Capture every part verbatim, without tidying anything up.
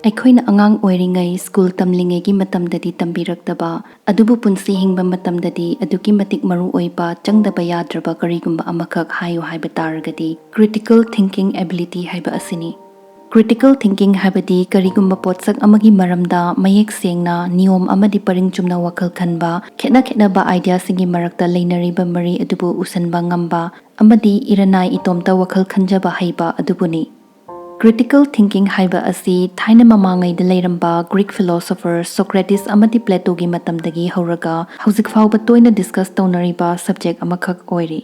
ꯑꯩꯈꯣꯏꯅ ꯑꯉꯥꯡ ꯑꯣꯏꯔꯤꯉꯩ ꯁ꯭ꯀꯨꯜ ꯇꯝꯂꯤꯉꯩꯒꯤ ꯃꯇꯝꯗꯗꯤ ꯇꯝꯕꯤꯔꯛꯇꯕ, ꯑꯗꯨꯕꯨ ꯄꯨꯟꯁꯤ ꯍꯤꯡꯕ ꯃꯇꯝꯗꯗꯤ ꯑꯗꯨꯛꯀꯤ ꯃꯇꯤꯛ ꯃꯔꯨ ꯑꯣꯏꯕ, ꯆꯪꯗꯕ ꯌꯥꯗ꯭ꯔꯕ ꯀꯔꯤꯒꯨꯝꯕ ꯑꯃꯈꯛ ꯍꯥꯏꯌꯨ ꯍꯥꯏꯕ ꯇꯥꯔꯒꯗꯤ, critical thinking ability ꯍꯥꯏꯕ ꯑꯁꯤꯅꯤ꯫ Critical thinking ꯍꯥꯏꯕꯗꯤ ꯀꯔꯤꯒꯨꯝꯕ ꯄꯣꯠꯁꯛ ꯑꯃꯒꯤ ꯃꯔꯝꯗ ꯃꯌꯦꯛ ꯁꯦꯡꯅ, ꯅꯤꯌꯣꯝ ꯑꯃꯗꯤ ꯄꯔꯤꯡ ꯆꯨꯝꯅ ꯋꯥꯈꯜ ꯈꯟꯕ, ꯈꯦꯠꯅ ꯈꯦꯠꯅꯕ ideaꯁꯤꯡꯒꯤ ꯃꯔꯛꯇ ꯂꯩꯅꯔꯤꯕ ꯃꯔꯤ ꯑꯗꯨꯕꯨ ꯎꯁꯟꯕ ꯉꯝꯕ, ꯑꯃꯗꯤ ꯏꯔꯅꯥꯏ ꯏꯇꯣꯝꯇ ꯋꯥꯈꯜ ꯈꯟꯖꯕ ꯍꯩꯕ ꯑꯗꯨꯕꯨꯅꯤ꯫ Critical thinking ꯍꯥꯏꯕ ꯑꯁꯤ ꯊꯥꯏꯅ ꯃꯃꯥꯡꯉꯩꯗ ꯂꯩꯔꯝꯕ Greek philosopher Socrates ꯑꯃꯗꯤ Platoꯒꯤ ꯃꯇꯝꯗꯒꯤ ꯍꯧꯔꯒ ꯍꯧꯖꯤꯛ ꯐꯥꯎꯕ ꯇꯣꯏꯅ discuss ꯇꯧꯅꯔꯤꯕ subject ꯑꯃꯈꯛ ꯑꯣꯏꯔꯤ꯫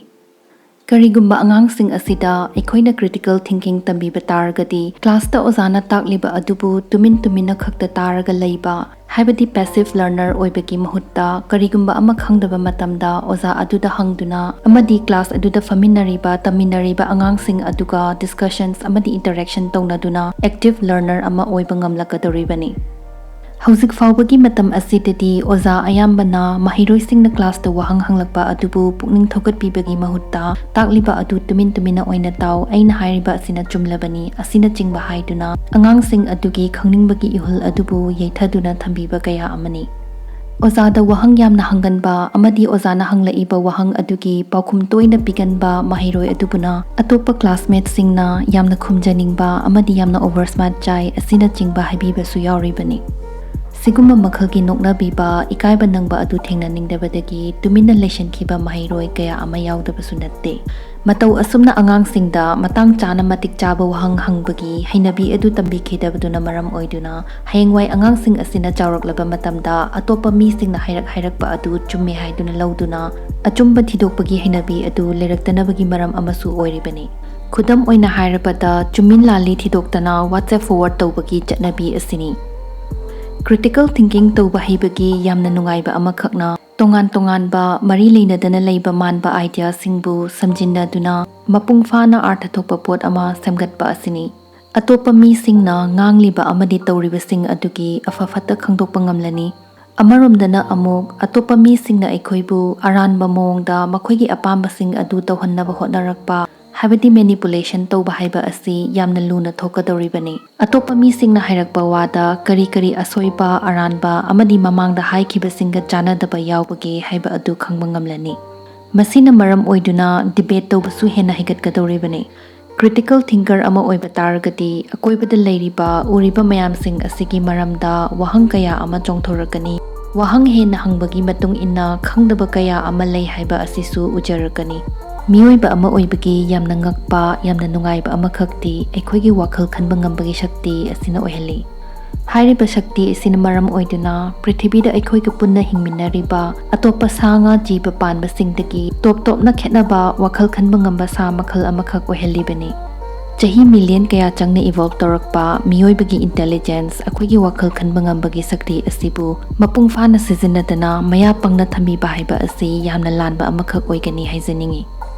ꯀꯔꯤꯒꯨꯝꯕ ꯑꯉꯥꯡꯁꯤꯡ ꯑꯁꯤꯗ ꯑꯩꯈꯣꯏꯅ critical thinking ꯇꯝꯕꯤꯕ ꯇꯥꯔꯒꯗꯤ, classꯇ ꯑꯣꯖꯥꯅ ꯇꯥꯛꯂꯤꯕ ꯑꯗꯨꯕꯨ ꯇꯨꯃꯤꯟ ꯇꯨꯃꯤꯟꯅ ꯈꯛꯇ ꯇꯥꯔꯒ ꯂꯩꯕ, ꯍꯥꯏꯕꯗꯤ passive learner ꯑꯣꯏꯕꯒꯤ ꯃꯍꯨꯠꯇ, ꯀꯔꯤꯒꯨꯝꯕ ꯑꯃ ꯈꯪꯗꯕ ꯃꯇꯝꯗ ꯑꯣꯖꯥ ꯑꯗꯨꯗ ꯍꯪꯗꯨꯅ ꯑꯃꯗꯤ class ꯑꯗꯨꯗ ꯐꯝꯃꯤꯟꯅꯔꯤꯕ, ꯇꯝꯃꯤꯟꯅꯔꯤꯕ ꯑꯉꯥꯡꯁꯤꯡ ꯑꯗꯨꯒ discussions ꯑꯃꯗꯤ interaction ꯇꯧꯅꯗꯨꯅ active learner ꯑꯃ ꯑꯣꯏꯕ ꯉꯝꯂꯛꯀꯗꯧꯔꯤꯕꯅꯤ꯫ ꯍꯧꯖꯤꯛ ꯐꯥꯎꯕꯒꯤ ꯃꯇꯝ ꯑꯁꯤꯗꯗꯤ ꯑꯣꯖꯥ ꯑꯌꯥꯝꯕꯅ ꯃꯍꯩꯔꯣꯏꯁꯤꯡꯅ classꯇ ꯋꯥꯍꯪ ꯍꯪꯂꯛꯄ ꯑꯗꯨꯕꯨ ꯄꯨꯛꯅꯤꯡ ꯊꯧꯒꯠꯄꯤꯕꯒꯤ ꯃꯍꯨꯠꯇ, ꯇꯥꯛꯂꯤꯕ ꯑꯗꯨ ꯇꯨꯃꯤꯟ ꯇꯨꯃꯤꯟꯅ ꯑꯣꯏꯅ ꯇꯥꯎ, ꯑꯩꯅ ꯍꯥꯏꯔꯤꯕ ꯑꯁꯤꯅ ꯆꯨꯝꯂꯕꯅꯤ, ꯑꯁꯤꯅꯆꯤꯡꯕ ꯍꯥꯏꯗꯨꯅ ꯑꯉꯥꯡꯁꯤꯡ ꯑꯗꯨꯒꯤ ꯈꯪꯅꯤꯡꯕꯒꯤ ꯏꯍꯨꯜ ꯑꯗꯨꯕꯨ ꯌꯩꯊꯗꯨꯅ ꯊꯝꯕꯤꯕ ꯀꯌꯥ ꯑꯃꯅꯤ꯫ ꯑꯣꯖꯥꯗ ꯋꯥꯍꯪ ꯌꯥꯝꯅ ꯍꯪꯒꯟꯕ ꯑꯃꯗꯤ ꯑꯣꯖꯥꯅ ꯍꯪꯂꯛꯏꯕ ꯋꯥꯍꯪ ꯑꯗꯨꯒꯤ ꯄꯥꯎꯈꯨꯝ ꯇꯣꯏꯅ ꯄꯤꯒꯟꯕ ꯃꯍꯩꯔꯣꯏ ꯑꯗꯨꯕꯨꯅ ꯑꯇꯣꯞꯄ classmateꯁꯤꯡꯅ ꯌꯥꯝꯅ ꯈꯨꯝꯖꯅꯤꯡꯕ ꯑꯃꯗꯤ ꯌꯥꯝꯅ over smart ꯆꯥꯏ ꯑꯁꯤꯅꯆꯤꯡꯕ ꯍꯥꯏꯕꯤꯕꯁꯨ ꯌꯥꯎꯔꯤꯕꯅꯤ꯫ ꯁꯤꯒꯨꯝꯕ ꯃꯈꯜꯒꯤ ꯅꯣꯛꯅꯕꯤꯕ, ꯏꯀꯥꯏꯕ ꯅꯪꯕ ꯑꯗꯨ ꯊꯦꯡꯅꯅꯤꯡꯗꯕꯗꯒꯤ ꯇꯨꯃꯤꯟꯅ ꯂꯩꯁꯤꯟꯈꯤꯕ ꯃꯍꯩꯔꯣꯏ ꯀꯌꯥ ꯑꯃ ꯌꯥꯎꯗꯕꯁꯨ ꯅꯠꯇꯦ꯫ ꯃꯇꯧ ꯑꯁꯨꯝꯅ ꯑꯉꯥꯡꯁꯤꯡꯗ ꯃꯇꯥꯡ ꯆꯥꯅ ꯃꯇꯤꯛ ꯆꯥꯕ ꯋꯥꯍꯪ ꯍꯪꯕꯒꯤ ꯍꯩꯅꯕꯤ ꯑꯗꯨ ꯇꯝꯕꯤꯈꯤꯗꯕꯗꯨꯅ ꯃꯔꯝ ꯑꯣꯏꯗꯨꯅ, ꯍꯌꯦꯡꯋꯥꯏ ꯑꯉꯥꯡꯁꯤꯡ ꯑꯁꯤꯅ ꯆꯥꯎꯔꯛꯂꯕ ꯃꯇꯝꯗ ꯑꯇꯣꯞꯄ ꯃꯤꯁꯤꯡꯅ ꯍꯥꯏꯔꯛ ꯍꯥꯏꯔꯛꯄ ꯑꯗꯨ ꯆꯨꯝꯃꯦ ꯍꯥꯏꯗꯨꯅ ꯂꯧꯗꯨꯅ, ꯑꯆꯨꯝꯕ ꯊꯤꯗꯣꯛꯄꯒꯤ ꯍꯩꯅꯕꯤ ꯑꯗꯨ ꯂꯩꯔꯛꯇꯅꯕꯒꯤ ꯃꯔꯝ ꯑꯃꯁꯨ ꯑꯣꯏꯔꯤꯕꯅꯤ꯫ ꯈꯨꯗꯝ ꯑꯣꯏꯅ ꯍꯥꯏꯔꯕꯗ, ꯆꯨꯝꯃꯤꯟ ꯂꯥꯜꯂꯤ ꯊꯤꯗꯣꯛꯇꯅ WhatsApp forward ꯇꯧꯕꯒꯤ ꯆꯠꯅꯕꯤ ꯑꯁꯤꯅꯤ꯫ Critical thinking ꯇꯧꯕ ꯍꯩꯕꯒꯤ ꯌꯥꯝꯅ ꯅꯨꯡꯉꯥꯏꯕ ꯑꯃꯈꯛꯅ, ꯇꯣꯉꯥꯟ ꯇꯣꯉꯥꯟꯕ ꯃꯔꯤ ꯂꯩꯅꯗꯅ ꯂꯩꯕ ꯃꯥꯟꯕ ideaꯁꯤꯡꯕꯨ ꯁꯝꯖꯤꯟꯅꯗꯨꯅ ꯃꯄꯨꯡ ꯐꯥꯅ ꯑꯥꯔꯊ ꯊꯣꯛꯄ ꯄꯣꯠ ꯑꯃ ꯁꯦꯝꯒꯠꯄ ꯑꯁꯤꯅꯤ꯫ ꯑꯇꯣꯞꯄ ꯃꯤꯁꯤꯡꯅ ꯉꯥꯡꯂꯤꯕ ꯑꯃꯗꯤ ꯇꯧꯔꯤꯕꯁꯤꯡ ꯑꯗꯨꯒꯤ ꯑꯐ ꯐꯠꯇ ꯈꯪꯗꯣꯛꯄ ꯉꯝꯂꯅꯤ꯫ ꯑꯃꯔꯣꯝꯗꯅ ꯑꯃꯨꯛ, ꯑꯇꯣꯞꯄ ꯃꯤꯁꯤꯡꯅ ꯑꯩꯈꯣꯏꯕꯨ ꯑꯔꯥꯟꯕ ꯃꯑꯣꯡꯗ ꯃꯈꯣꯏꯒꯤ ꯑꯄꯥꯝꯕꯁꯤꯡ ꯑꯗꯨ ꯇꯧꯍꯟꯅꯕ ꯍꯣꯠꯅꯔꯛꯄ, ꯍꯥꯏꯕꯗꯤ manipulation ꯇꯧꯕ ꯍꯥꯏꯕ ꯑꯁꯤ ꯌꯥꯝꯅ ꯂꯨꯅ ꯊꯣꯛꯀꯗꯧꯔꯤꯕꯅꯤ꯫ ꯑꯇꯣꯞꯄ ꯃꯤꯁꯤꯡꯅ ꯍꯥꯏꯔꯛꯄ ꯋꯥꯗ ꯀꯔꯤ ꯀꯔꯤ ꯑꯁꯣꯏꯕ, ꯑꯔꯥꯟꯕ ꯑꯃꯗꯤ ꯃꯃꯥꯡꯗ ꯍꯥꯏꯈꯤꯕꯁꯤꯡꯒ ꯆꯥꯟꯅꯗꯕ ꯌꯥꯎꯕꯒꯦ ꯍꯥꯏꯕ ꯑꯗꯨ ꯈꯪꯕ ꯉꯝꯂꯅꯤ꯫ ꯃꯁꯤꯅ ꯃꯔꯝ ꯑꯣꯏꯗꯨꯅ debate ꯇꯧꯕꯁꯨ ꯍꯦꯟꯅ ꯍꯩꯒꯠꯀꯗꯧꯔꯤꯕꯅꯤ꯫ Critical thinker ꯑꯃ ꯑꯣꯏꯕ ꯇꯥꯔꯒꯗꯤ ꯑꯀꯣꯏꯕꯗ ꯂꯩꯔꯤꯕ, ꯎꯔꯤꯕ ꯃꯌꯥꯝꯁꯤꯡ ꯑꯁꯤꯒꯤ ꯃꯔꯝꯗ ꯋꯥꯍꯪ ꯀꯌꯥ ꯑꯃ ꯆꯣꯡꯊꯣꯔꯛꯀꯅꯤ꯫ ꯋꯥꯍꯪ ꯍꯦꯟꯅ ꯍꯪꯕꯒꯤ ꯃꯇꯨꯡ ꯏꯟꯅ ꯈꯪꯗꯕ ꯀꯌꯥ ꯑꯃ ꯂꯩ ꯍꯥꯏꯕ ꯑꯁꯤꯁꯨ ꯎꯖꯔꯛꯀꯅꯤ꯫ ꯃꯤꯑꯣꯏꯕ ꯑꯃ ꯑꯣꯏꯕꯒꯤ ꯌꯥꯝꯅ ꯉꯛꯄ, ꯌꯥꯝꯅ ꯅꯨꯡꯉꯥꯏꯕ ꯑꯃꯈꯛꯇꯤ ꯑꯩꯈꯣꯏꯒꯤ ꯋꯥꯈꯜ ꯈꯟꯕ ꯉꯝꯕꯒꯤ ꯁꯛꯇꯤ ꯑꯁꯤꯅ ꯑꯣꯏꯍꯜꯂꯤ꯫ ꯍꯥꯏꯔꯤꯕ ꯁꯛꯇꯤ ꯑꯁꯤꯅ ꯃꯔꯝ ꯑꯣꯏꯗꯨꯅ ꯄ꯭ꯔꯤꯊꯤꯕꯤꯗ ꯑꯩꯈꯣꯏꯒ ꯄꯨꯟꯅ ꯍꯤꯡꯃꯤꯟꯅꯔꯤꯕ ꯑꯇꯣꯞꯄ ꯁꯥ ꯉꯥ ꯖꯤꯕ ꯄꯥꯟꯕꯁꯤꯡꯗꯒꯤ ꯇꯣꯞ ꯇꯣꯞꯅ ꯈꯦꯠꯅꯕ ꯋꯥꯈꯜ ꯈꯟꯕ ꯉꯝꯕ ꯁꯥ ꯃꯈꯜ ꯑꯃꯈꯛ ꯑꯣꯏꯍꯜꯂꯤꯕꯅꯤ꯫ ꯆꯍꯤ million ꯀꯌꯥ ꯆꯪꯅ evolve ꯇꯧꯔꯛꯄ ꯃꯤꯑꯣꯏꯕꯒꯤ intelligence, ꯑꯩꯈꯣꯏꯒꯤ ꯋꯥꯈꯜ ꯈꯟꯕ ꯉꯝꯕꯒꯤ ꯁꯛꯇꯤ ꯑꯁꯤꯕꯨ ꯃꯄꯨꯡ ꯐꯥꯅ ꯁꯤꯖꯤꯟꯅꯗꯅ ꯃꯌꯥ ꯄꯪꯅ ꯊꯝꯕꯤꯕ ꯍꯥꯏꯕ ꯑꯁꯤ ꯌꯥꯝꯅ ꯂꯥꯟꯕ ꯑꯃꯈꯛ ꯑꯣꯏꯒꯅꯤ ꯍꯥꯏꯖꯅꯤꯡꯏ꯫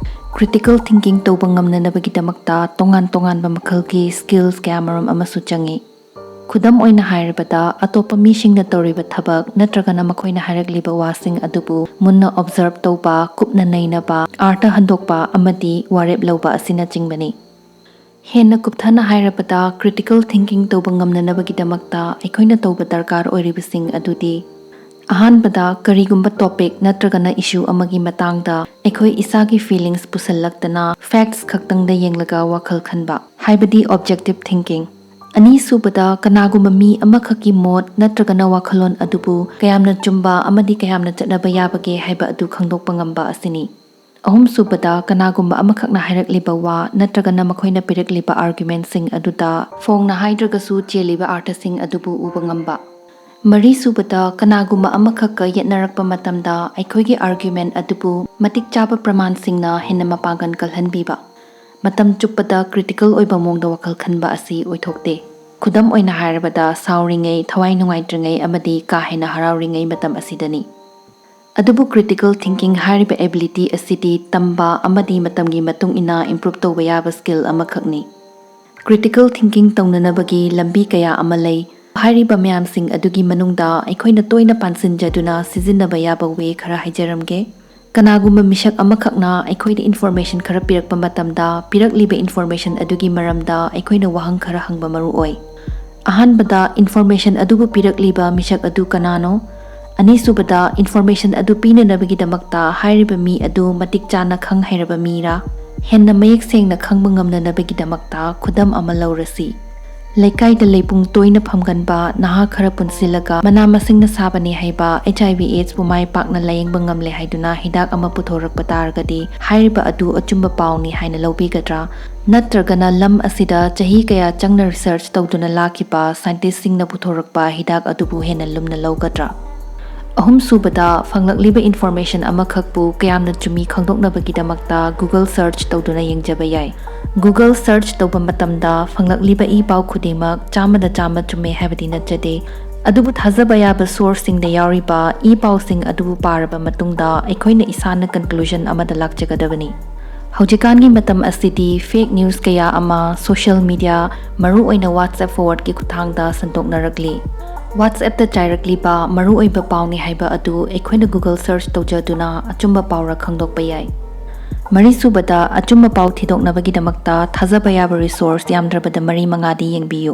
Critical thinking ꯇꯧꯕ ꯉꯝꯅꯅꯕꯒꯤꯗꯃꯛꯇ ꯇꯣꯉꯥꯟ ꯇꯣꯉꯥꯟꯕ ꯃꯈꯜꯒꯤ skills ꯀꯌꯥꯃꯔꯨꯝ ꯑꯃꯁꯨ ꯆꯪꯏ꯫ ꯈꯨꯗꯝ ꯑꯣꯏꯅ ꯍꯥꯏꯔꯕꯗ, ꯑꯇꯣꯞꯄ ꯃꯤꯁꯤꯡꯅ ꯇꯧꯔꯤꯕ ꯊꯕꯛ ꯅꯠꯇ꯭ꯔꯒꯅ ꯃꯈꯣꯏꯅ ꯍꯥꯏꯔꯛꯂꯤꯕ ꯋꯥꯁꯤꯡ ꯑꯗꯨꯕꯨ ꯃꯨꯟꯅ observe ꯇꯧꯕ, ꯀꯨꯞꯅ ꯅꯩꯅꯕ, ꯑꯥꯔꯊ ꯍꯟꯗꯣꯛꯄ ꯑꯃꯗꯤ ꯋꯥꯔꯦꯞ ꯂꯧꯕ ꯑꯁꯤꯅꯆꯤꯡꯕꯅꯤ꯫ ꯍꯦꯟꯅ ꯀꯨꯞꯊꯅ ꯍꯥꯏꯔꯕꯗ, critical thinking ꯇꯧꯕ ꯉꯝꯅꯅꯕꯒꯤꯗꯃꯛꯇ ꯑꯩꯈꯣꯏꯅ ꯇꯧꯕ ꯗꯔꯀꯥꯔ ꯑꯣꯏꯔꯤꯕꯁꯤꯡ ꯑꯗꯨꯗꯤ, ꯑꯍꯥꯟꯕꯗ, ꯀꯔꯤꯒꯨꯝꯕ topic ꯅꯠꯇ꯭ꯔꯒꯅ issue ꯑꯃꯒꯤ ꯃꯇꯥꯡꯗ ꯑꯩꯈꯣꯏ ꯏꯁꯥꯒꯤ feelings ꯄꯨꯁꯜꯂꯛꯇꯅ facts ꯈꯛꯇꯪꯗ ꯌꯦꯡꯂꯒ ꯋꯥꯈꯜ ꯈꯟꯕ, ꯍꯥꯏꯕꯗꯤ objective thinking꯫ ꯑꯅꯤꯁꯨꯕꯗ, ꯀꯅꯥꯒꯨꯝꯕ ꯃꯤ ꯑꯃꯈꯛꯀꯤ ꯃꯣꯠ ꯅꯠꯇ꯭ꯔꯒꯅ ꯋꯥꯈꯜꯂꯣꯟ ꯑꯗꯨꯕꯨ ꯀꯌꯥꯝꯅ ꯆꯨꯝꯕ ꯑꯃꯗꯤ ꯀꯌꯥꯝꯅ ꯆꯠꯅꯕ ꯌꯥꯕꯒꯦ ꯍꯥꯏꯕ ꯑꯗꯨ ꯈꯪꯗꯣꯛꯄ ꯉꯝꯕ ꯑꯁꯤꯅꯤ꯫ ꯑꯍꯨꯝꯁꯨꯕꯗ, ꯀꯅꯥꯒꯨꯝꯕ ꯑꯃꯈꯛꯅ ꯍꯥꯏꯔꯛꯂꯤꯕ ꯋꯥ ꯅꯠꯇ꯭ꯔꯒꯅ ꯃꯈꯣꯏꯅ ꯄꯤꯔꯛꯂꯤꯕ argumentꯁꯤꯡ ꯑꯗꯨꯗ ꯐꯣꯡꯅ ꯍꯥꯏꯗ꯭ꯔꯒꯁꯨ ꯆꯦꯜꯂꯤꯕ ꯑꯥꯔꯊꯁꯤꯡ ꯑꯗꯨꯕꯨ ꯎꯕ ꯉꯝꯕ꯫ ꯃꯔꯤꯁꯨꯕꯗ, ꯀꯅꯥꯒꯨꯝꯕ ꯑꯃꯈꯛꯀ ꯌꯦꯠꯅꯔꯛꯄ ꯃꯇꯝꯗ ꯑꯩꯈꯣꯏꯒꯤ argument ꯑꯗꯨꯕꯨ ꯃꯇꯤꯛ ꯆꯥꯕ ꯄ꯭ꯔꯃꯥꯟꯁꯤꯡꯅ ꯍꯦꯟꯅ ꯃꯄꯥꯡꯒꯜ ꯀꯜꯍꯟꯕꯤꯕ꯫ ꯃꯇꯝ ꯆꯨꯞꯄꯗ critical ꯑꯣꯏꯕ ꯃꯑꯣꯡꯗ ꯋꯥꯈꯜ ꯈꯟꯕ ꯑꯁꯤ ꯑꯣꯏꯊꯣꯛꯇꯦ꯫ ꯈꯨꯗꯝ ꯑꯣꯏꯅ ꯍꯥꯏꯔꯕꯗ, ꯁꯥꯎꯔꯤꯉꯩ, ꯊꯋꯥꯏ ꯅꯨꯡꯉꯥꯏꯇ꯭ꯔꯤꯉꯩ ꯑꯃꯗꯤ ꯀꯥ ꯍꯦꯟꯅ ꯍꯔꯥꯎꯔꯤꯉꯩ ꯃꯇꯝ ꯑꯁꯤꯗꯅꯤ꯫ ꯑꯗꯨꯕꯨ critical thinking ꯍꯥꯏꯔꯤꯕ ability ꯑꯁꯤꯗꯤ ꯇꯝꯕ ꯑꯃꯗꯤ ꯃꯇꯝꯒꯤ ꯃꯇꯨꯡ ꯏꯟꯅ improve ꯇꯧꯕ ꯌꯥꯕ skill ꯑꯃꯈꯛꯅꯤ꯫ Critical thinking ꯇꯧꯅꯅꯕꯒꯤ ꯂꯝꯕꯤ ꯀꯌꯥ ꯑꯃ ꯂꯩ꯫ ꯍꯥꯏꯔꯤꯕ ꯃꯌꯥꯝꯁꯤꯡ ꯑꯗꯨꯒꯤ ꯃꯅꯨꯡꯗ ꯑꯩꯈꯣꯏꯅ ꯇꯣꯏꯅ ꯄꯥꯟꯁꯤꯟꯖꯗꯨꯅ ꯁꯤꯖꯤꯟꯅꯕ ꯌꯥꯕ way ꯈꯔ ꯍꯥꯏꯖꯔꯝꯒꯦ꯫ ꯀꯅꯥꯒꯨꯝꯕ ꯃꯤꯁꯛ ꯑꯃꯈꯛꯅ ꯑꯩꯈꯣꯏꯗ ꯏꯟꯐꯣꯔꯃꯦꯁꯟ ꯈꯔ ꯄꯤꯔꯛꯄ ꯃꯇꯝꯗ, ꯄꯤꯔꯛꯂꯤꯕ ꯏꯟꯐꯣꯔꯃꯦꯁꯟ ꯑꯗꯨꯒꯤ ꯃꯔꯝꯗ ꯑꯩꯈꯣꯏꯅ ꯋꯥꯍꯪ ꯈꯔ ꯍꯪꯕ ꯃꯔꯨ ꯑꯣꯏ꯫ ꯑꯍꯥꯟꯕꯗ, ꯏꯟꯐꯣꯔꯃꯦꯁꯟ ꯑꯗꯨꯕꯨ ꯄꯤꯔꯛꯂꯤꯕ ꯃꯤꯁꯛ ꯑꯗꯨ ꯀꯅꯥꯅꯣ? ꯑꯅꯤꯁꯨꯕꯗ, ꯏꯟꯐꯣꯔꯃꯦꯁꯟ ꯑꯗꯨ ꯄꯤꯅꯅꯕꯒꯤꯗꯃꯛꯇ ꯍꯥꯏꯔꯤꯕ ꯃꯤ ꯑꯗꯨ ꯃꯇꯤꯛ ꯆꯥꯅ ꯈꯪ ꯍꯩꯔꯕ ꯃꯤꯔꯥ? ꯍꯦꯟꯅ ꯃꯌꯦꯛ ꯁꯦꯡꯅ ꯈꯪꯕ ꯉꯝꯅꯅꯕꯒꯤꯗꯃꯛꯇ ꯈꯨꯗꯝ ꯑꯃ ꯂꯧꯔꯁꯤ꯫ ꯂꯩꯀꯥꯏꯗ ꯂꯩꯄꯨꯡ ꯇꯣꯏꯅ ꯐꯝꯒꯟꯕ ꯅꯍꯥ ꯈꯔ ꯄꯨꯟꯁꯤꯜꯂꯒ ꯃꯅꯥ ꯃꯁꯤꯡꯅ ꯁꯥꯕꯅꯤ ꯍꯥꯏꯕ H I V AIDS ꯄꯨ ꯃꯥꯏ ꯄꯥꯛꯅ ꯂꯥꯌꯦꯡꯕ ꯉꯝꯂꯦ ꯍꯥꯏꯗꯨꯅ ꯍꯤꯗꯥꯛ ꯑꯃ ꯄꯨꯊꯣꯔꯛꯄ ꯇꯥꯔꯒꯗꯤ, ꯍꯥꯏꯔꯤꯕ ꯑꯗꯨ ꯑꯆꯨꯝꯕ ꯄꯥꯎꯅꯤ ꯍꯥꯏꯅ ꯂꯧꯕꯤꯒꯗ꯭ꯔꯥ? ꯅꯠꯇ꯭ꯔꯒꯅ ꯂꯝ ꯑꯁꯤꯗ ꯆꯍꯤ ꯀꯌꯥ ꯆꯪꯅ ꯔꯤꯁꯔꯆ ꯇꯧꯗꯨꯅ ꯂꯥꯛꯈꯤꯕ ꯁꯥꯏꯟꯇꯤꯁꯁꯤꯡꯅ ꯄꯨꯊꯣꯔꯛꯄ ꯍꯤꯗꯥꯛ ꯑꯗꯨꯕꯨ ꯍꯦꯟꯅ ꯂꯨꯝꯅ ꯂꯧꯒꯗ꯭ꯔꯥ? ꯑꯍꯨꯝꯁꯨꯕꯗ, ꯐꯪꯂꯛꯂꯤꯕ ꯏꯟꯐꯣꯔꯃꯦꯁꯟ ꯑꯃꯈꯛꯄꯨ ꯀꯌꯥꯝꯅ ꯆꯨꯝꯃꯤ ꯈꯪꯗꯣꯛꯅꯕꯒꯤꯗꯃꯛꯇ Google search ꯇꯧꯗꯨꯅ ꯌꯦꯡꯖꯕ ꯌꯥꯏ꯫ Google search ꯇꯧꯕ ꯃꯇꯝꯗ ꯐꯪꯂꯛꯂꯤꯕ ꯏ ꯄꯥꯎ ꯈꯨꯗꯤꯡꯃꯛ ꯆꯥꯝꯃꯗ ꯆꯥꯝꯃ ꯆꯨꯝꯃꯦ ꯍꯥꯏꯕꯗꯤ ꯅꯠꯆꯗꯦ꯫ ꯑꯗꯨꯕꯨ ꯊꯥꯖꯕ ꯌꯥꯕ ꯁꯣꯔꯁꯁꯤꯡꯗ ꯌꯥꯎꯔꯤꯕ ꯏ ꯄꯥꯎꯁꯤꯡ ꯑꯗꯨꯕꯨ ꯄꯥꯔꯕ ꯃꯇꯨꯡꯗ ꯑꯩꯈꯣꯏꯅ ꯏꯁꯥꯅ ꯀꯟꯀ꯭ꯂꯨꯖꯟ ꯑꯃꯗ ꯂꯥꯛꯆꯒꯗꯕꯅꯤ꯫ ꯍꯧꯖꯤꯛꯀꯥꯟꯒꯤ ꯃꯇꯝ ꯑꯁꯤꯗꯤ ꯐꯦꯛ ꯅ꯭ꯌꯨꯁ ꯀꯌꯥ ꯑꯃ ꯁꯣꯁꯤꯌꯦꯜ ꯃꯤꯗꯤꯌꯥ, ꯃꯔꯨꯑꯣꯏꯅ WhatsApp forwardꯀꯤ ꯈꯨꯠꯊꯥꯡꯗ ꯁꯟꯗꯣꯛꯅꯔꯛꯂꯤ꯫ WhatsAppꯇ ꯆꯥꯏꯔꯛꯂꯤꯕ ꯃꯔꯨꯑꯣꯏꯕ ꯄꯥꯎꯅꯤ ꯍꯥꯏꯕ ꯑꯗꯨ ꯑꯩꯈꯣꯏꯅ Google search ꯇꯧꯖꯗꯨꯅ ꯑꯆꯨꯝꯕ ꯄꯥꯎꯔ ꯈꯪꯗꯣꯛꯄ ꯌꯥꯏ꯫ ꯃꯔꯤꯁꯨꯕꯗ, ꯑꯆꯨꯝꯕ ꯄꯥꯎ ꯊꯤꯗꯣꯛꯅꯕꯒꯤꯗꯃꯛꯇ ꯊꯥꯖꯕ ꯌꯥꯕ ꯔꯤꯁꯣꯔꯁ ꯌꯥꯝꯗ꯭ꯔꯕꯗ ꯃꯔꯤ ꯃꯉꯥꯗꯤ ꯌꯦꯡꯕꯤꯌꯨ꯫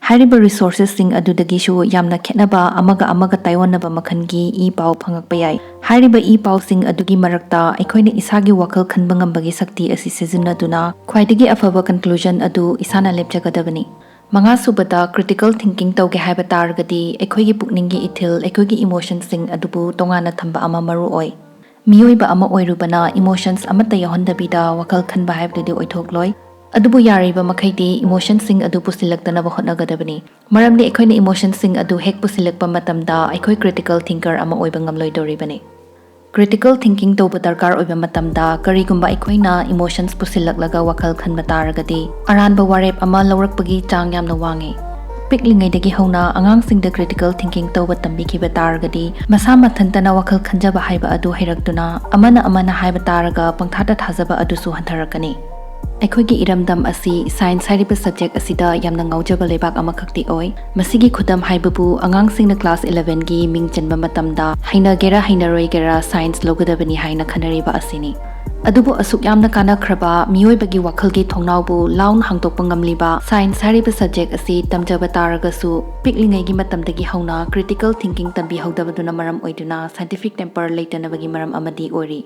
ꯍꯥꯏꯔꯤꯕ ꯔꯤꯁꯣꯔꯁꯦꯁꯁꯤꯡ ꯑꯗꯨꯗꯒꯤꯁꯨ ꯌꯥꯝꯅ ꯈꯦꯠꯅꯕ ꯑꯃꯒ ꯑꯃꯒ ꯇꯥꯏꯑꯣꯟꯅꯕ ꯃꯈꯜꯒꯤ ꯏ ꯄꯥꯎ ꯐꯪꯉꯛꯄ ꯌꯥꯏ꯫ ꯍꯥꯏꯔꯤꯕ ꯏ ꯄꯥꯎꯁꯤꯡ ꯑꯗꯨꯒꯤ ꯃꯔꯛꯇ ꯑꯩꯈꯣꯏꯅ ꯏꯁꯥꯒꯤ ꯋꯥꯈꯜ ꯈꯟꯕ ꯉꯝꯕꯒꯤ ꯁꯛꯇꯤ ꯑꯁꯤ ꯁꯤꯖꯤꯟꯅꯗꯨꯅ ꯈ꯭ꯋꯥꯏꯗꯒꯤ ꯑꯐꯕ ꯀꯟꯀ꯭ꯂꯨꯖꯟ ꯑꯗꯨ ꯏꯁꯥꯅ ꯂꯦꯞꯆꯒꯗꯕꯅꯤ꯫ ꯃꯉꯥꯁꯨꯕꯗ, ꯀ꯭ꯔꯤꯇꯤꯀꯦꯜ ꯊꯤꯡꯀꯤꯡ ꯇꯧꯒꯦ ꯍꯥꯏꯕ ꯇꯥꯔꯒꯗꯤ, ꯑꯩꯈꯣꯏꯒꯤ ꯄꯨꯛꯅꯤꯡꯒꯤ ꯏꯊꯤꯜ, ꯑꯩꯈꯣꯏꯒꯤ ꯏꯃꯣꯁꯟꯁꯤꯡ ꯑꯗꯨꯕꯨ ꯇꯣꯉꯥꯟꯅ ꯊꯝꯕ ꯑꯃ ꯃꯔꯨ ꯑꯣꯏ꯫ ꯃꯤꯑꯣꯏꯕ ꯑꯃ ꯑꯣꯏꯔꯨꯕꯅ ꯏꯃꯣꯁꯟꯁ ꯑꯃꯠꯇ ꯌꯥꯎꯍꯟꯗꯕꯤꯗ ꯋꯥꯈꯜ ꯈꯟꯕ ꯍꯥꯏꯕꯗꯨꯗꯤ ꯑꯣꯏꯊꯣꯛꯂꯣꯏ꯫ ꯑꯗꯨꯕꯨ ꯌꯥꯔꯤꯕ ꯃꯈꯩꯗꯤ ꯏꯃꯣꯁꯟꯁꯤꯡ ꯑꯗꯨ ꯄꯨꯁꯤꯜꯂꯛꯇꯅꯕ ꯍꯣꯠꯅꯒꯗꯕꯅꯤ, ꯃꯔꯝꯗꯤ ꯑꯩꯈꯣꯏꯅ ꯏꯃꯣꯁꯟꯁꯤꯡ ꯑꯗꯨ ꯍꯦꯛ ꯄꯨꯁꯤꯜꯂꯛꯄ ꯃꯇꯝꯗ ꯑꯩꯈꯣꯏ ꯀ꯭ꯔꯤꯇꯤꯀꯦꯜ ꯊꯤꯡꯀꯔ ꯑꯃ ꯑꯣꯏꯕ ꯉꯝꯂꯣꯏꯗꯧꯔꯤꯕꯅꯤ꯫ ꯀ꯭ꯔꯤꯇꯤꯀꯦꯜ ꯊꯤꯡꯀꯤꯡ ꯇꯧꯕ ꯗꯔꯀꯥꯔ ꯑꯣꯏꯕ ꯃꯇꯝꯗ, ꯀꯔꯤꯒꯨꯝꯕ ꯑꯩꯈꯣꯏꯅ ꯏꯃꯣꯁꯟꯁ ꯄꯨꯁꯤꯜꯂꯛꯂꯒ ꯋꯥꯈꯜ ꯈꯟꯕ ꯇꯥꯔꯒꯗꯤ, ꯑꯔꯥꯟꯕ ꯋꯥꯔꯦꯞ ꯑꯃ ꯂꯧꯔꯛꯄꯒꯤ ꯆꯥꯡ ꯌꯥꯝꯅ ꯋꯥꯡꯉꯤ꯫ ꯄꯤꯛꯂꯤꯉꯩꯗꯒꯤ ꯍꯧꯅ ꯑꯉꯥꯡꯁꯤꯡꯗ ꯀ꯭ꯔꯤꯇꯤꯀꯦꯜ ꯊꯤꯡꯀꯤꯡ ꯇꯧꯕ ꯇꯝꯕꯤꯈꯤꯕ ꯇꯥꯔꯒꯗꯤ, ꯃꯁꯥ ꯃꯊꯟꯇꯅ ꯋꯥꯈꯜ ꯈꯟꯖꯕ ꯍꯥꯏꯕ ꯑꯗꯨ ꯍꯩꯔꯛꯇꯨꯅ, ꯑꯃꯅ ꯑꯃꯅ ꯍꯥꯏꯕ ꯇꯥꯔꯒ ꯄꯪꯊꯥꯗ ꯊꯥꯖꯕ ꯑꯗꯨꯁꯨ ꯍꯟꯊꯔꯛꯀꯅꯤ꯫ ꯑꯩꯈꯣꯏꯒꯤ ꯏꯔꯝꯗꯝ ꯑꯁꯤ ꯁꯥꯏꯟꯁ ꯍꯥꯏꯔꯤꯕ ꯁꯕꯖꯦꯛ ꯑꯁꯤꯗ ꯌꯥꯝꯅ ꯉꯥꯎꯖꯕ ꯂꯩꯕꯥꯛ ꯑꯃꯈꯛꯇꯤ ꯑꯣꯏ꯫ ꯃꯁꯤꯒꯤ ꯈꯨꯗꯝ ꯍꯥꯏꯕꯕꯨ ꯑꯉꯥꯡꯁꯤꯡꯅ ꯀ꯭ꯂꯥꯁ ꯏꯂꯚꯦꯟꯒꯤ ꯃꯤꯡ ꯆꯟꯕ ꯃꯇꯝꯗ ꯍꯩꯅꯒꯦꯔꯥ ꯍꯩꯅꯔꯣꯏꯒꯦꯔꯥ ꯁꯥꯏꯟꯁ ꯂꯧꯒꯗꯕꯅꯤ ꯍꯥꯏꯅ ꯈꯟꯅꯔꯤꯕ ꯑꯁꯤꯅꯤ꯫ ꯑꯗꯨꯕꯨ ꯑꯁꯨꯛ ꯌꯥꯝꯅ ꯀꯥꯟꯅꯈ꯭ꯔꯕ ꯃꯤꯑꯣꯏꯕꯒꯤ ꯋꯥꯈꯜꯒꯤ ꯊꯣꯡꯅꯥꯎꯕꯨ ꯂꯥꯎꯅ ꯍꯥꯡꯗꯣꯛꯄ ꯉꯝꯂꯤꯕ ꯁꯥꯏꯟꯁ ꯍꯥꯏꯔꯤꯕ ꯁꯕꯖꯦꯛ ꯑꯁꯤ ꯇꯝꯖꯕ ꯇꯥꯔꯒꯁꯨ ꯄꯤꯛꯂꯤꯉꯩꯒꯤ ꯃꯇꯝꯗꯒꯤ ꯍꯧꯅ ꯀ꯭ꯔꯤꯇꯤꯀꯦꯜ ꯊꯤꯡꯀꯤꯡ ꯇꯝꯕꯤꯍꯧꯗꯕꯗꯨꯅ ꯃꯔꯝ ꯑꯣꯏꯗꯨꯅ ꯁꯥꯏꯟꯇꯤꯐꯤꯛ ꯇꯦꯝꯄꯔ ꯂꯩꯇꯅꯕꯒꯤ ꯃꯔꯝ ꯑꯃꯗꯤ ꯑꯣꯏꯔꯤ꯫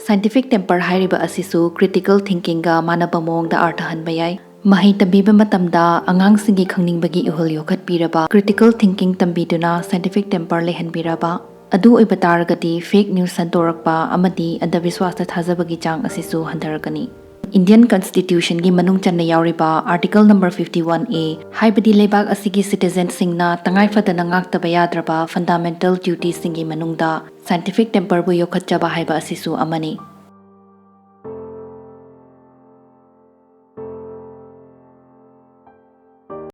ꯁꯥꯏꯟꯇꯤꯐꯤꯛ ꯇꯦꯝꯄꯔ ꯍꯥꯏꯔꯤꯕ ꯑꯁꯤꯁꯨ ꯀ꯭ꯔꯤꯇꯤꯀꯦꯜ ꯊꯤꯡꯀꯤꯡꯒ ꯃꯥꯟꯅꯕ ꯃꯑꯣꯡꯗ ꯑꯥꯔꯊꯍꯟꯕ ꯌꯥꯏ꯫ ꯃꯍꯩ ꯇꯝꯕꯤꯕ ꯃꯇꯝꯗ ꯑꯉꯥꯡꯁꯤꯡꯒꯤ ꯈꯪꯅꯤꯡꯕꯒꯤ ꯏꯍꯨꯜ ꯌꯣꯛꯈꯠꯄꯤꯔꯕ, ꯀ꯭ꯔꯤꯇꯤꯀꯦꯜ ꯊꯤꯡꯀꯤꯡ ꯇꯝꯕꯤꯗꯨꯅ ꯁꯥꯏꯟꯇꯤꯐꯤꯛ ꯇꯦꯝꯄꯔ ꯂꯩꯍꯟꯕꯤꯔꯕ, ꯑꯗꯨ ꯑꯣꯏꯕ ꯇꯥꯔꯒꯗꯤ ꯐꯦꯛ ꯅ꯭ꯌꯨꯁ ꯁꯟꯗꯣꯔꯛꯄ ꯑꯃꯗꯤ ꯑꯟꯙꯕꯤꯁ꯭ꯋꯥꯁꯇ ꯊꯥꯖꯕꯒꯤ ꯆꯥꯡ ꯑꯁꯤꯁꯨ ꯍꯟꯊꯔꯛꯀꯅꯤ꯫ ꯏꯟꯗꯤꯌꯟ ꯀꯟꯁꯇꯤꯇ꯭ꯌꯨꯁꯟꯒꯤ ꯃꯅꯨꯡ ꯆꯟꯅ ꯌꯥꯎꯔꯤꯕ ꯑꯥꯔꯇꯤꯀꯜ ꯅꯝꯕꯔ ꯐꯤꯐꯇꯤ ꯋꯥꯟ ꯑꯦ, ꯍꯥꯏꯕꯗꯤ ꯂꯩꯕꯥꯛ ꯑꯁꯤꯒꯤ ꯁꯤꯇꯤꯖꯦꯟꯁꯤꯡꯅ ꯇꯉꯥꯏꯐꯗꯅ ꯉꯥꯛꯇꯕ ꯌꯥꯗ꯭ꯔꯕ ꯐꯟꯗꯥꯃꯦꯟꯇꯦꯜ ꯗ꯭ꯌꯨꯇꯤꯁꯤꯡꯒꯤ ꯃꯅꯨꯡꯗ ꯁꯥꯏꯟꯇꯤꯐꯤꯛ ꯇꯦꯝꯄꯔꯕꯨ ꯌꯣꯛꯈꯠꯆꯕ ꯍꯥꯏꯕ ꯑꯁꯤꯁꯨ ꯑꯃꯅꯤ꯫